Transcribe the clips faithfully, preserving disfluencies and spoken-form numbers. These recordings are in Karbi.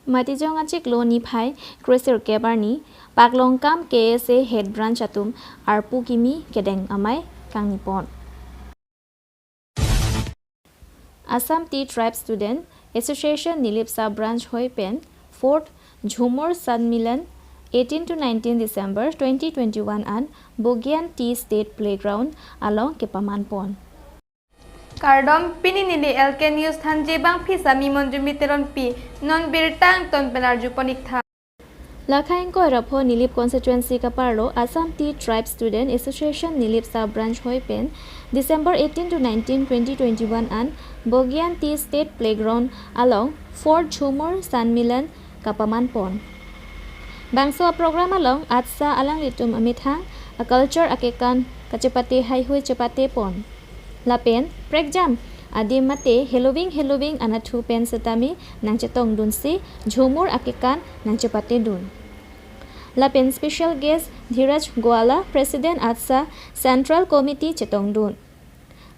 Matijong achiklo niphai kresirkep arni Paklongkam K S A Head Branch atum arpu kimi kedeng amei kangnipon. Assam Tea Tribe Student Association Nilip Sub Branch hoi pen fourth Jhumur Sanmilan eighteen to nineteen December twenty twenty-one an Bogijan Tea State Playground along kepamanpon. Kardom, pini neli L K News thanji bangphi sami Monjumi Teronpi, non birta angton pen arjupon iktha. Lakha ingkoi ra pho Nilip constituency kaparlo Assam Tea Tribe Student Association Nilip Sub Branch hoi pen December eighteen to nineteen twenty twenty-one an Bogijan Tea State Playground along fourth Jhumur Sanmilan kapamanpon. Bangso a-program along atsa alanglitum amethang a-culture akekan kachepate heihui chepatepon. Lapen prekjam adim mate heloving heloving anatthu pen setame nangchetongdunsi Jhumur akekan nangchepatedun. Lapen special guest Dhiraj Goala, President atsa Central Committee chetongdun.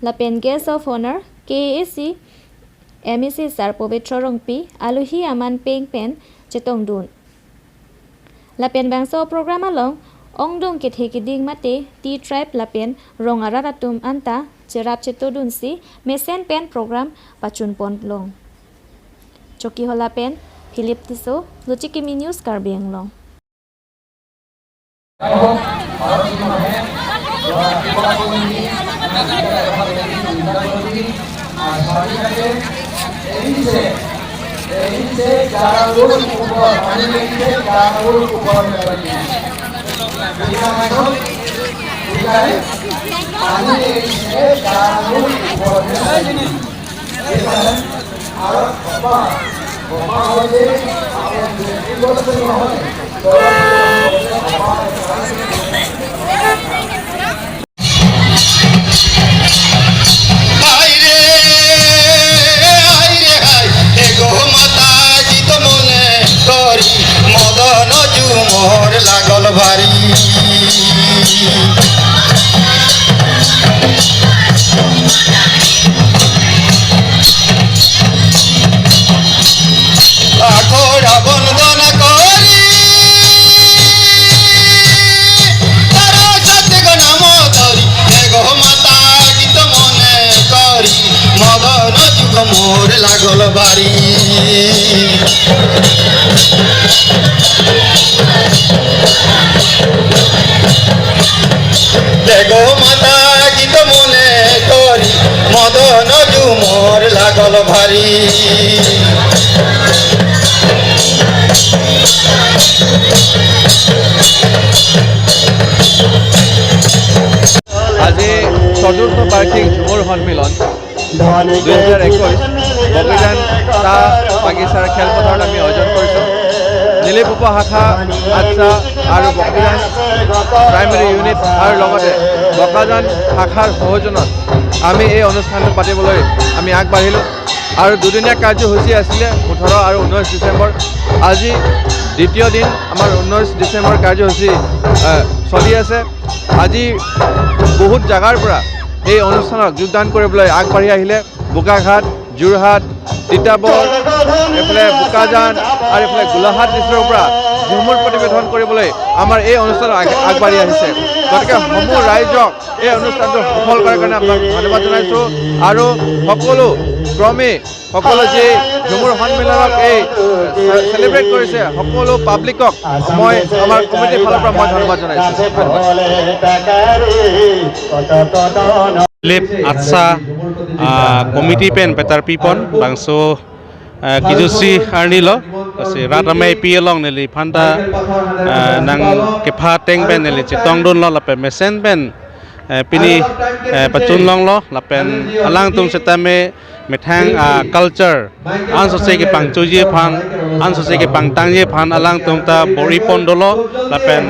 Lapen guest of honor K A A C M A C Sir Pobitro Rongpi, alohi aman peng pen chetongdun. Lapen bangso program along ongdung kethe kiding mate Tea Tribe lapen rong arat atum anta cherap chetodunsi mesen pen program pachunpon long. Chokihola pen Philip Tisso, Luchikimi News, Karbi Anglong. Haire, haire, hai, ego mata jito mone kori, modon jhumur lagol bari. Akhora bondona kori, taro sate go namo dhori, ego mata jito mone kori, modon jhumur lagol bari. Ego mata jito mone kori, modon jhumur lagol bari. আজি চতুৰ্থ বাৰ্ষিক ঝুমুৰ সন্মিলন দুহেজাৰ একৈশ বগিজান চাহ বাগিচাৰ খেলপথাৰত আমি আয়োজন কৰিছোঁ। নিলিপ উপশাখা, আটছা আৰু বগিজান প্ৰাইমেৰী ইউনিট আৰু লগতে বগিজান শাখাৰ সৌজন্যত আমি এই অনুষ্ঠানটো পাতিবলৈ আমি আগবাঢ়িলোঁ। আৰু দুদিনীয়া কাৰ্যসূচী আছিলে ওঠৰ আৰু ঊনৈছ ডিচেম্বৰ। আজি দ্বিতীয় দিন আমাৰ ঊনৈছ ডিচেম্বৰ কাৰ্যসূচী, আহ, চলি আছে। আজি বহুত জাগাৰ পৰা এই অনুষ্ঠানত যোগদান কৰিবলৈ আগবাঢ়ি আহিলে। বোকাঘাট, যোৰহাট, তিতাবৰ, এইফালে বোকাজান আৰু এইফালে গোলাঘাট ডিষ্ট্ৰিক্টৰ পৰা ঝুমুৰ প্ৰতিবেদন কৰিবলৈ আমাৰ এই অনুষ্ঠানত আগ-, আগবাঢ়ি আহিছে। গতিকে সমূহ ৰাইজক এই অনুষ্ঠানটো সফল কৰাৰ কাৰণে আপোনাক ধন্যবাদ জনাইছোঁ। আৰু সকলো ক্ৰমে সকলো যি ঝুমুৰ সন্মিলনক এই চে-, চেলিব্ৰেট কৰিছে, সকলো পাব্লিকক মই আমাৰ কমিটিৰ ফালৰ পৰা মই ধন্যবাদ জনাইছোঁ। ধন্যবাদ। Nilip Atsa, ah, committee pen petar pipon bangso, ah, kejutsi arni lo, lasi rat amei pi along neli phanta, ah, nangkepha ateng pen neli chetongdunlo lapen mesen pen, eh, pini, eh, pachunlonglo lapen alangtum setame methang, ah, culture ansose kepangchoji aphan, ansose kepangtangji aphan alangtum ta bor-ipon dolo lapen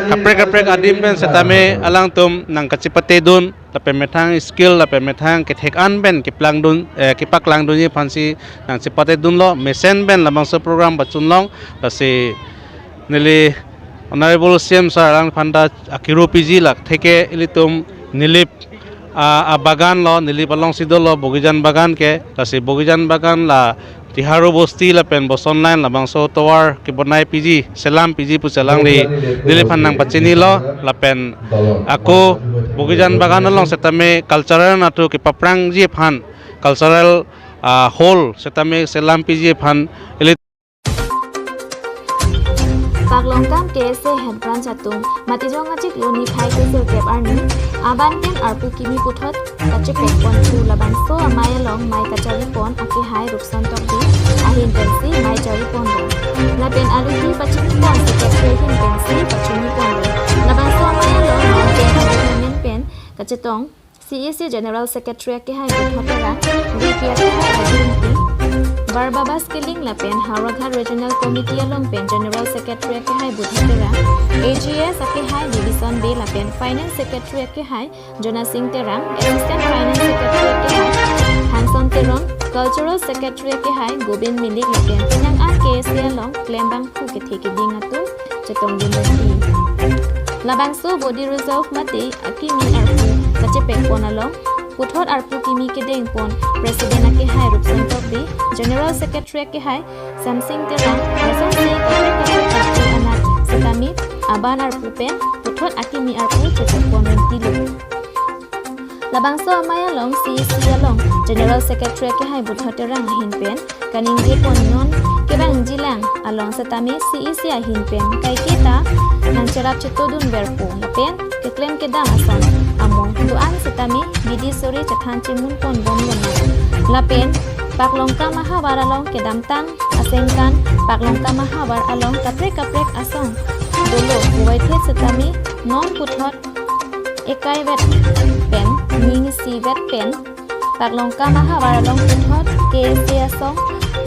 kaprek kaprek adim pen setame alangtum nangkachepatedun lapen methang skill lapen methang kethek-an pen keplangdun, eh, kepaklangdunji aphansi nangchepatedunlo. Mesen pen labangso program pachunlong, lasi neli Honorable C M Sir alangphanta akiru piji lake theke ilitum Nilip, ah, abagan lo, Nilip alongsi dolo Bogijan bagan ke, lasi Bogijan bagan la Tiharu Bosti lapen Boson Line labangso tovar kebonai piji, selam piji pu chelangri neliphan nangpachinilo, lapen ako Bogijan Bagan along setame cultural natu kepaprangji aphan, cultural, ah, hall setame selam piji aphan ili Paklongkam K S A Head Branch atum Matijong achiklo niphai kresirkep arni aban pen arpu kimi puthot kachepek pon thu labangso amei along mei kachari pon akehai Rupson Tokbi ahin pensi mei chari pon do. Lapen aluhi pachini pon Secretary ahin pensi pachini pon do. Labangso amei along non pen aluhi men pen kachetong C E C General Secretary akehai Budho Terang, V P akehai Raju Ingti, Barnabas Killing lapen Howraghat Regional Committee along pen General Secretary akehai Budho Terang, A G S akehai Davison Bey lapen Finance Secretary akehai Jona Singh Terang, Assistant Finance Secretary akehai Hanson Teron, Cultural Secretary akehai Gobind Milik lapen penang an K S A along klembangphu kethe keding atum chetongdun longji. Labangso body resolve mate akimi arpu kachepek pon along puthot arpu kimi kedeng pon President akehai Rupson Tokbi, General Secretary akehai Samsing Terang, lasonsi kaprek kaprek arpu anak setame aban arpu pen puthot akimi arpu chepek pon longji lo. Labangso amei along C E C along General Secretary akehai Budho Terang ahin pen kaningje pon non kevangjilang along setame C E C ahin pen kaiketa nangcherap chetodun verpo lapen keklem kedam ason amo do-an setame bidi sore chethan chemun pon bom longlo. Lapen Paklongkam ahavar along kedamtang asengkan Paklongkam ahavar along kaprek kaprek asong dolo, puvoiphit setame non puthot ekai vet pen ning isi vet pen Paklongkam ahavar along puthot K S A asong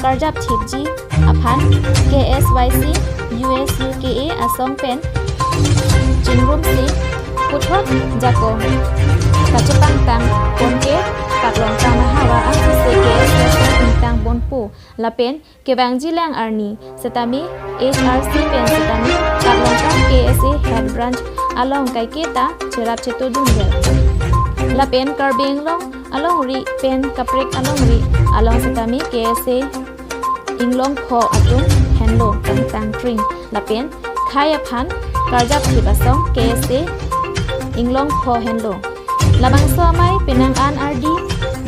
karjap thipji aphan K S Y C, U S U K A asong pen chingrumsi puthot jakong kachepangtang pon ke Paklongkam ahavar angsese K S A asong ingtang ponpo lapen kevangjilang arni setame H R C pen setame Paklongkam K S A Head Branch along kaiketa cherap chetodun ver. Lapen Karbi Anglong alongri pen kaprek alongri along setame K S A inglong pho atum henlo kangtang tring lapen khei aphan karjap thip asong K S A inglong pho henlo. Labangso amei penang an ardi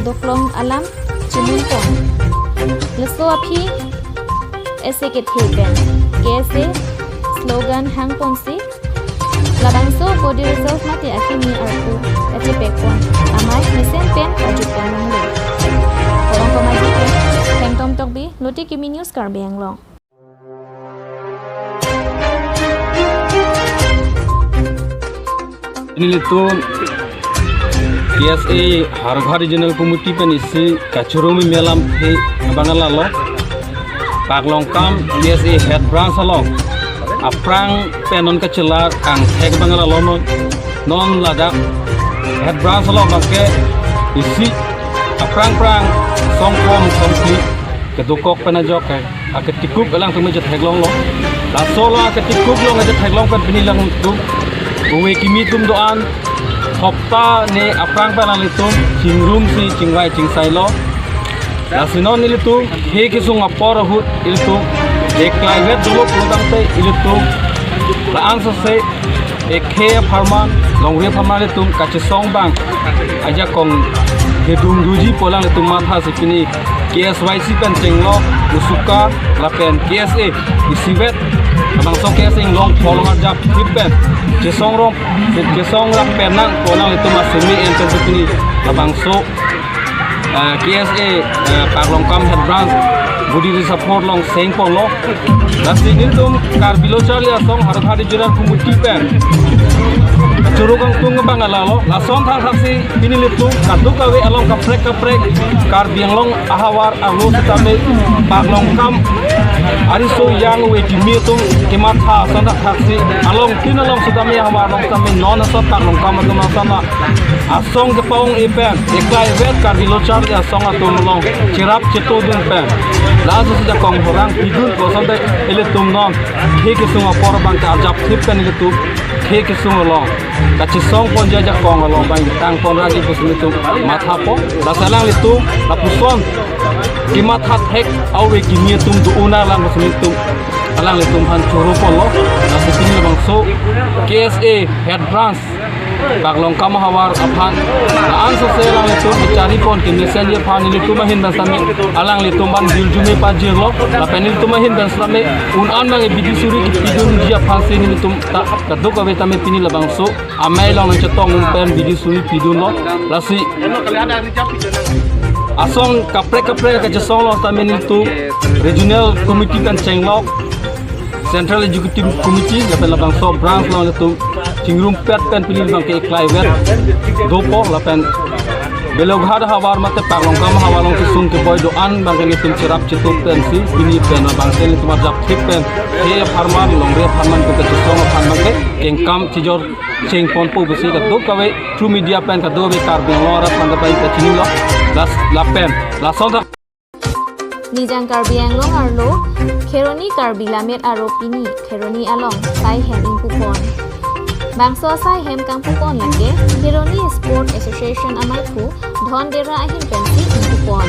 doklong alam chemun pon. Laso aphi ese kethe pen K S A slogan hang ponsi labangso body resolve mate akimi arpu kachepek pon amei mesen pen kajut pon longlo. Korong Komaji pen Thengtom Tokbi, Lote Kimi News, Karbi Anglong. Nelitum K S A Howraghat Regional Committee pen isi kachoro meme alamthe abang lalo. Paklongkam K S A Head Branch along aphrang pen non kachelar angthek abang lalo non, non ladak Head Branch along abangke isi aphrang phrang songkrom songphli kedokok pen ajok ke aketikuk alangtum me chetheklonglo. Laso lo aketikuk along chetheklong pen pini alangtum uwe kimi atum do-an hopta ne aphrang pen alanglitum chingrumsi chingvai chingsailo. Lasi non ilitum khei kesung apor ahut ilitum eklai vet dolo pulotangte ilitum la-an sese ekhei apharman, longri apharman ilitum kachesong abang ajakong kedung duji pu alanglitum mathasi pini K S Y C pen chenglok usuka lapen K S A isivet labangso K S A inglong pho along arjap thip pen chesong rong, chesong rap pen nang pu alanglitum asemi en pen pini labangso, eh, K S A, eh, Paklongkam Head Branch body resolve along seng ponlo. Lasi nelitum Karbi Lo Charli Asong Howraghat Regional Committee pen choro kangtung abang lalo. Lason thakthak si pini ilitum kadokave along kaprek kaprek Karbi Anglong ahavar arlo setame Paklongkam ariso yang uwe kimi atum kematha ason thakthak si along tin along setame ahavar along setame non ason Paklongkam atum ason asong kepong ipen eklai vet Karbi Lo Charli Asong atum along cherap chetodun pen la-an sese jakong horang pidun pu asonte ilitum non khei kesung apor abang karjap thip pen ilitum He kesung along, kachesong ponji ajakong along bang tang pon ragi pusi nelitum mathapo. Lasi alanglitum lapuson kematha thek ave kimi atum do-un nanglang pusi nelitum alanglitum aphan choro ponlo. Lasi pini labangso K S A head branch Paklongkam ahavar aphan la-an sose alanglitum kachari pon kemesen ji aphan nelitum ahin pen sitame alanglitum aphan jirjume pajirlo. Lapen nelitum ahin pen sitame un-an abang bidi suri kepidunji aphansi nelitum ta kadokave tame pini labangso amei along nangchetong pen bidi suri pidunlo. Lasi asong kaprek kaprek kachesong along tame nelitum regional committee pen chenglok, Central Executive Committee, lapen labangso branch along nelitum chingrumpet pen pini abangke eklai vet dopo, lapen Beloghat ahavar mate Paklongkam ahavar along kesung keboi do-an abangke nelitum cherap chetup pensi pini pen abangke nelitum arjap thik pen he apharman, longri apharman, kachesong apharman ke kengkam chijor cheng ponpo pusi kadokave through media pen kadokave Karbi Anglong arat aphan ta pai kachinilo. Lasi lapen lason ta Nijang Karbi Anglong arlo Kheroni Karbi Lammet aro pini Kheroni along saihem ingpupon. Bangso saihem kangpupon lake Kheroni Sport Association amaiphu Dhon Dera ahin pensi ingpupon.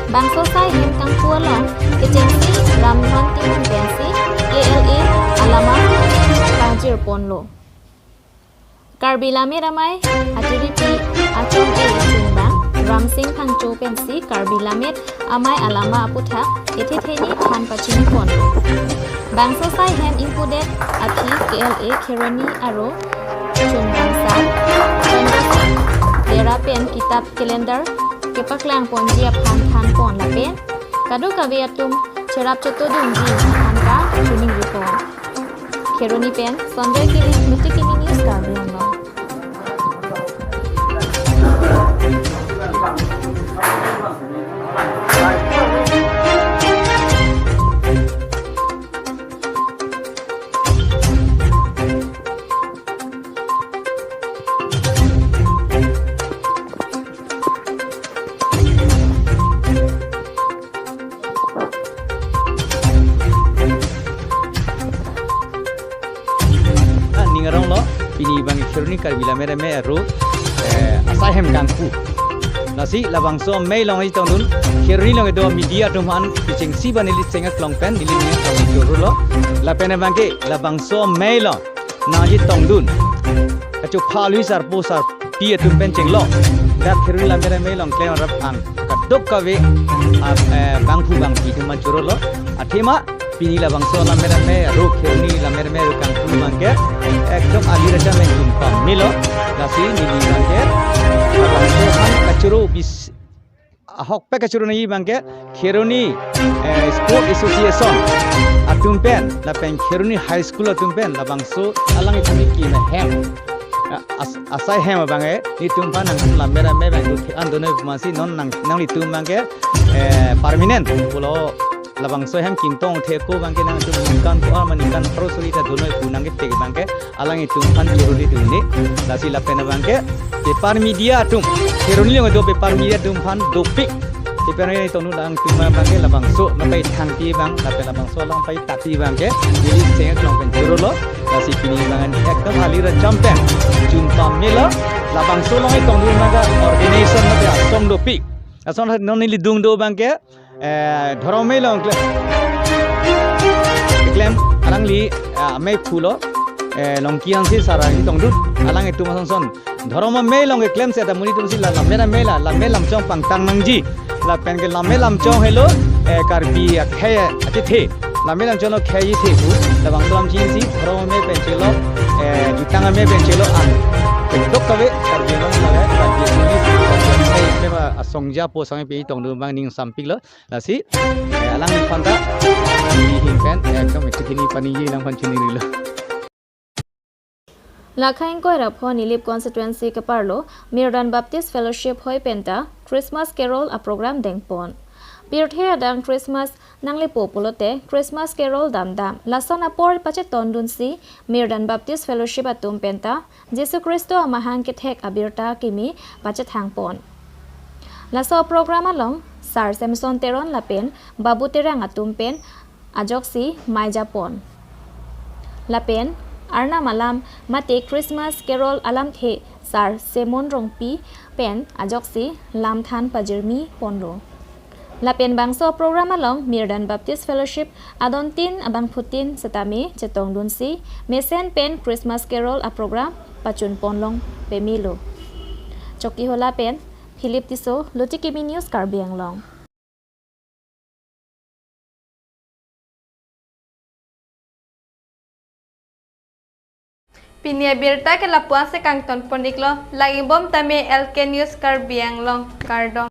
Bangso saihem kangpu along kechengsi Ramdhon Timung pensi K L A alama pajirponlo. Karbi Lammet Amei atiripi achong-e chunbang Ramsing Phangcho pensi Karbi Lammet Amei alama aputhak kethetheni than pachiniponlo. Bangso saihem ingpudet aphi K L A Kheroni aro chunbang sar Chandra Sing Dera pen kitap calendar kepaklang ponji aphan thanpon lapen kadokave atum cherap chetodunji aphan ta chiningripon. Kheroni pen Sanjay Kiling, Mythic News, Karbi Anglong. Ah, ning aronglo, pini abang Kheroni Karbi Lammet Amei aro, eh, asaihem kangpu. Lasi labangso amei along chetongdun, Kheroni along kedo media atum aphan kechengsi ba neli cheng aklong pen, neli ning aklong chorolo. Lapen abangke, labangso amei along nangchetongdun. Kachopha lui sarpo sarpi atum pen chenglok. Dak Kheroni Lammet Amei along klem rap ang kadokave, ah, eh, bangphu bangpi atum aphan chorolo. Athema pini labangso Lammet Amei aro Kheroni Lammet Amei aro kangpu abangke ekdom ali racham ekdom pamelo. Lasi neli abangke labangso aphan kachoro bis ahokpet kachoro nangji abangke Kheroni, eh, Sport Association atum pen lapen Kheroni High School atum pen labangso alanglitum kimi ahem, ah, as-, asaihem abang, eh, nelitum aphan nangtum Lammet Amei abang do the-an donoi pu amatsi non nang, nanglitum abangke, eh, permanent pulo labangso hem kingtong theko abangke nangtum ningkan ko ama ningkan pharo suri ta donoi pu nangketek abangke alanglitum aphan choroli duni. Lasi lapen abangke paper media atum, Kheroni along kedo paper media atum aphan dopik. Paper media tongdun atum abangke labangso lapai thangpi abang, lapen labangso along pai tapi abangke neli cheng aklong pen chorolo. Lasi pini abang ekdom ali racham pen chun pamelo. Labangso along tongdun abangke organization mate asong dopik. Asong non neli dung do abangke eh, Dhorom Amei along kle-, klem alangli, eh, amei phulo, eh, Longki Hanse sar alangli tongdun, alanglitum asonson Dhorom Amei along keklem seta monit atumsi la Lammet Amei la, Lammet Lamchong pangtang nangji. Lapen ke Lammet Lamchong helo, eh, Karbi akhei achethe. Lammet Lamchong lo khei chethe pu, labangso alam chinsi, Dhorom Amei pen chelo, eh, Jutang Amei pen chelo an. Kedokave Karbi Anglong la, Karbi Anglong, Karbi Anglong, asong ja po sang pi tongdun abang ning sampiklo. Lasi, eh, alangli aphanta, neli ahin pen, eh, ekdom isi hini pani ye lang pan chiningrilo. Lakha ingkoi ra pho Nilip constituency keparlo, Mirdan Baptist Fellowship hoi penta, Christmas Carol a program dengpon. Pirthe adang Christmas nanglepo pulote, Christmas Carol damdam. Lason apor pachetondunsi, Mirdan Baptist Fellowship atum penta, Jisu Khristo amahang kethek abirta kimi pachethangpon. Laso program along Sar Samson Teron lapen Babu Terang atum pen ajoksi mei japon. Lapen Arnam alam mate Christmas Carol alamthe Sar Semon Rongpi pen ajoksi lam than pajirmi ponlo. Lapen bangso program along Mirdan Baptist Fellowship adontin abangphutin setame chetongdunsi mesen pen Christmas Carol a program pachun ponlong pemelo. Chokihola pen Philip Tisso, Luti Kimi News, Karbi Anglong. Pini abirta ke lapu-an si kangton pon-iklo, lagi bom tame L K News Karbi Anglong, kardom.